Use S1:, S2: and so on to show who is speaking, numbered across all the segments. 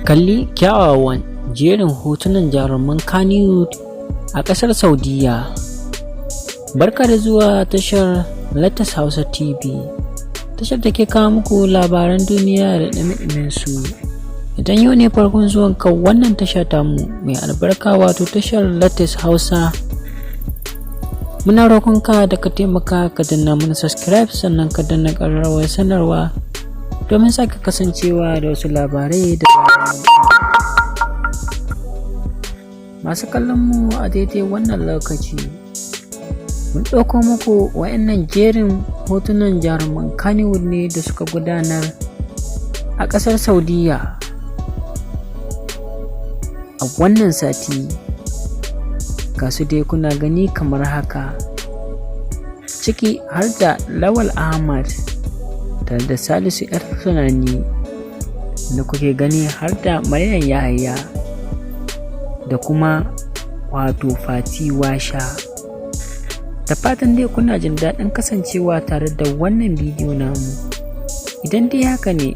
S1: Kalli kyawawan jerin hotunan jaruman Kannywood a ƙasar Saudiyya. Barka da zuwa tashar Latest Hausa TV, tashar da ke kawo muku labaran duniya da ɗumi su. Idan yau ne farkon zuwanka wannan tasha tamu mai albarka, wato tashar Latest Hausa, muna roƙonka da ka taimaka ka danna mana subscribe, sannan ka danna ƙararrawar sanarwa domin sake kasancewa da wasu labarai da masu kallon mu a daidai wannan lokaci. Mun ɗauko muku wa'annan jerin hotunan jaruman Kannywood ne da suka gudanar a ƙasar Saudiya a wannan sati. Ga su dai kuna gani kamar haka, ciki har da Lawal Ahmad tare da Salisu Yar Tunani da kuke gani, har da Maryam Yahaya da kuma wato Fati Washa. Da fatan dai kuna jin daɗin kasancewa tare da wannan bidiyo namu. Idan dai haka ne,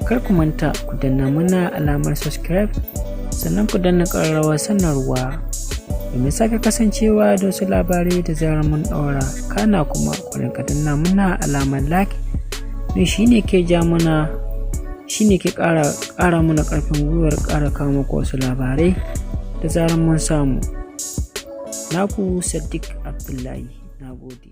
S1: kar ku manta ku danna mana alamar subscribe, sannan ku danna ƙararrawar sanarwa domin sake kasancewa da wasu labarai da zarar mun ɗaura. Kana kuma ku rinka danna muna alamar like, don shine ke ja mana, shine ke ƙara mana ƙarfin gwiwar ƙara kawo muku wasu labarai da zarar mun samu. Naku Sadiq Abdullahi, na gode.